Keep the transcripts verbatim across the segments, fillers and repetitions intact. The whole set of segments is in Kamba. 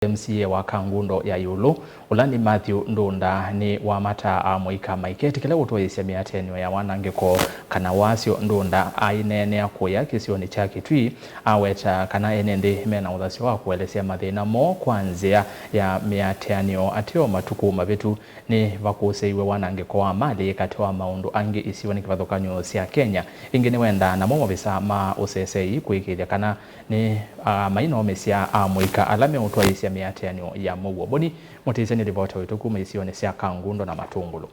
M C A wa Kangundo ya ĩũlũ, ũla nĩ Matthew Ndunda, nĩ wamataa amũika maiketĩkĩle kũtwaĩĩsya mĩatĩanĩo ya wanangĩko kana wasyo. Ndunda aineenea kũya kĩsionĩ kya Kitui, aweta kana ene nthĩ mena ũthasyo wa kũelesya mathĩna moo kwa nzĩa ya mĩatĩanĩo. Ateo matukũ mavĩtu nĩvakũsĩiwe wanangĩko wa malĩ katĩ wa maũndũ angĩ isionĩ kĩvathũkany'o sya Kenya. Ĩngĩ nĩwendaa namo maovisaa ma ũsesei kũĩkĩĩthya kana nĩ, a, mainaũmĩsya amũika ala meũtwaĩĩsya mĩatĩanĩo ya mũuo. Boni Mũtĩsya nĩ livota witũ kuma isionĩ sya Kangundo na Matũngũlũ.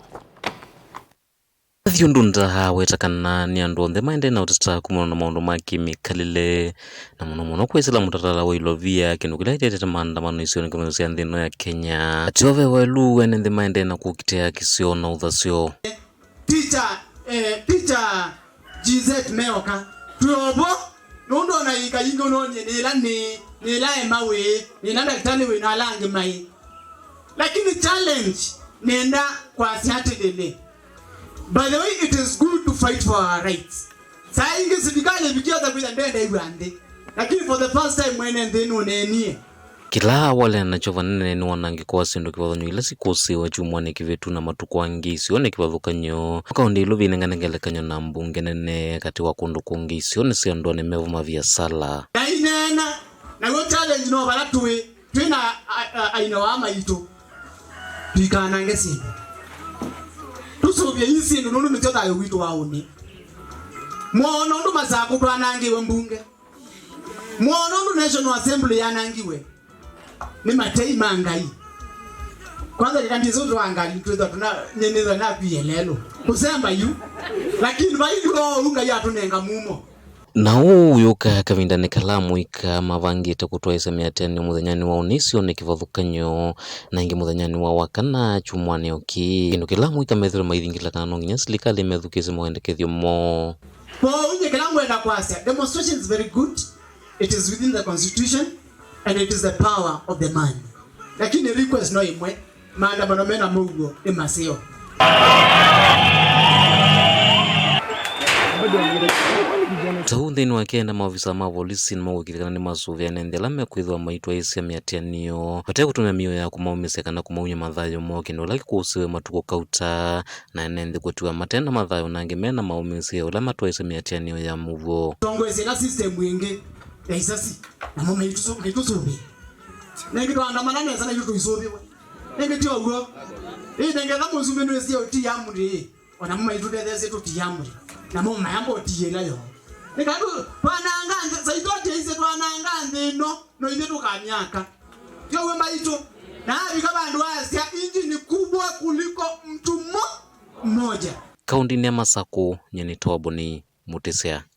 Matthew Ndunda aweta kana nĩ andũ onthe maendee na ũtata kumana na maũndũ ma kĩmĩkalĩle, na mũno mũno kwĩsĩla mũtalatala wa ilovia, kĩndũ kĩla kĩtetete maandamano isionĩ kĩmwe sya nthĩ ĩno ya Kenya. Ateo ve waĩlu, ene nthĩ maendee na kũkitĩa kĩsio na ũthasyo. Teacher, eh, teacher G Z meoka. Twĩ ovo, nũndũ ona ika ingĩ ũnonie nĩ ĩla nĩ, nĩ ĩla ema wĩĩ, nĩ ĩla ndakĩtalĩ wĩ na ala angĩ maĩ. Lakini challenge nenda kwasya atĩlĩlĩ. By the way, it is good to fight for our rights. Saa ingĩ silikalĩ ĩvikia ta kwĩtha ndenda ĩw'a nthĩ. Lakini for the first time mwene nthĩ nũneenie. Kĩla walea nakyo vanene nĩ wanangĩko wa syĩndũ kĩvathũkany'o ila sikũsĩĩwe kyumwanĩ kĩvĩtu na matukũ angĩ isionĩ kĩvathũkany'o. Kaũndĩ ĩlũvĩ ĩnengane ngelekany'o na mbunge nene katĩ wa kũndũ kũngĩ isionĩ sya ndũanĩ mevo maviasala. Na ineena, naw'o challenge no vala tũĩ, twĩ na a-, a-, aina wa maitũ. Tũikanange syĩndũ. Tũsũvye ii syĩndũ nũndũ nĩsyo thayũ witũ wa ũnĩ. Mwoona ũndũ Masakũ twanangĩwe mbunge. Mwoona ũndũ National Assembly yanangiwe nĩ matei ma Ngai. Kwanza kĩkandĩso twa Ngai twĩthwa tũna nĩnĩthwa nakwie lelo. Kũsemba yu. Lakini vai ndũoou Ngai atũnenga mumo. Na ũu ũyũka kavindanĩ kala amũika mavangĩte kũtwaĩĩsya mĩatĩanĩo mũthenyanĩ wa ũnĩ isionĩ kĩvathũkany'o, na ĩngĩ mũthenyanĩ wa wakana kyumwanĩ o kĩĩ. Kĩndũ kĩla amũika methĩwe maithingĩla kana no nginya silikalĩ methukĩĩsye mawendekethyo moo. Kwoou nyie kĩla ngwenda kwasya, demonstration is very good, it is within the constitution and it is the power of the man. Lakini request no ĩmwe, maandamano mena mũuo nĩ maseo. Ta ũu nthĩnĩ wa kenda, maovisa ma volisi nĩmaũĩkĩĩthya kana nĩmasũvĩa ene nthĩ ala mekwĩthĩwa maitwaĩĩsya mĩatĩanĩo vate kũtũmĩa mĩio ya kũmaũmĩsya kana kũmaumya mathayũ moo, kĩndũ kĩla kĩkũsĩwe matukũ kauta. Na ene nthĩ kũtiwa mate na mathayũ na angĩ me na maũmĩĩsyo ya ũla matwaĩĩsye mĩatĩanĩo ya mũuo. Tongoesye ĩla system ĩngĩ ya isasi, namo maitũsũ-, maitũsũvĩe. Nĩngĩ twaandamana nesa na itũ tũisũvĩwe. Nĩngĩ ti ũw'o. Ĩĩ, nĩngetha mũsumbĩ nĩwĩsie ũtia mũndũ ĩĩ, o namo maitũtetheesye tũtia mũndũ. Namo mayamba ũtia ĩla yoo. Nĩ kana twananga nthĩ, saitũ atĩaisye twananga nthĩ ĩno, no ithyĩ tũkamyaka. Ti ũw'o maitũ. Na avika vandũ asya, "Inji ni kubwa kuliko mtu mo-, mmoja." Kaũndĩnĩ ya Masakũ, nyie nĩ Toboni Mũtĩsya.